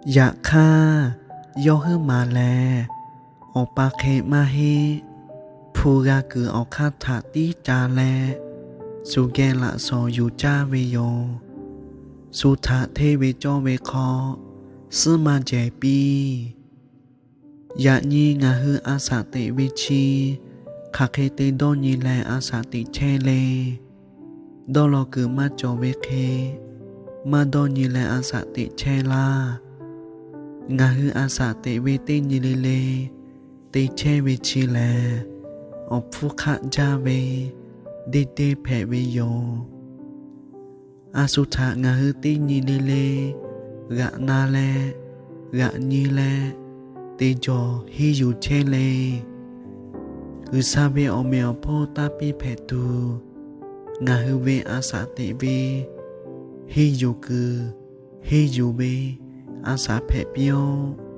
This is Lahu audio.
Yaꞈ hk'aˇ, yawˇ huiˉ maˬ lehˬ, awˬ pa hk'e maˇ heˆ. Hpu g'a kuiˬ awˬ hk'aˇ htaꞈ tiˉ ca leh, shu geh laꞈ shawnˍ yuˬ caˇ ve yoˬ. Shu htaꞈ hteˇ ve cawˇ ve hk'aw, suhˉ maˇ jehˬ piˇ. Yaꞈ nyi ngaˬ hui a shaꞈ teꞈ ve chi, hk'aˬ hk'e te dawˇ nyi leh a shaꞈ teꞈ chehˇ le. Dawˇ law kuiˬ maˇ cawˬ ve hk'e, maˇ dawˇ nyi leh a shaꞈ teꞈ chehˇ laˇ. Ngaˬ hui a shaꞈ teꞈ ve teˇ nyi le le te chehˇ ve chi lehˬ, awˬ hpfuhˇ hk'aˆ jaˇ ve, deˇ deˇ hpehꞈ ve yoˬ. A shu htaꞈ ngaˬ hui teˇ nyi le le g'aꞈ na leh, g'aꞈ nyi leh, te jawˬ henˇ yuˬ chehˇ le. G'uiˬsha ve awˬ meꞈ awˬ hponˇ taˇ piˇ hpehꞈ tuˬ, ngaˬ hui ve a shaꞈ teꞈ ve henˇ yuˬ kuiˬ, henˇ yuˬ ve a shaꞈ hpehꞈ piˇ-oˆ.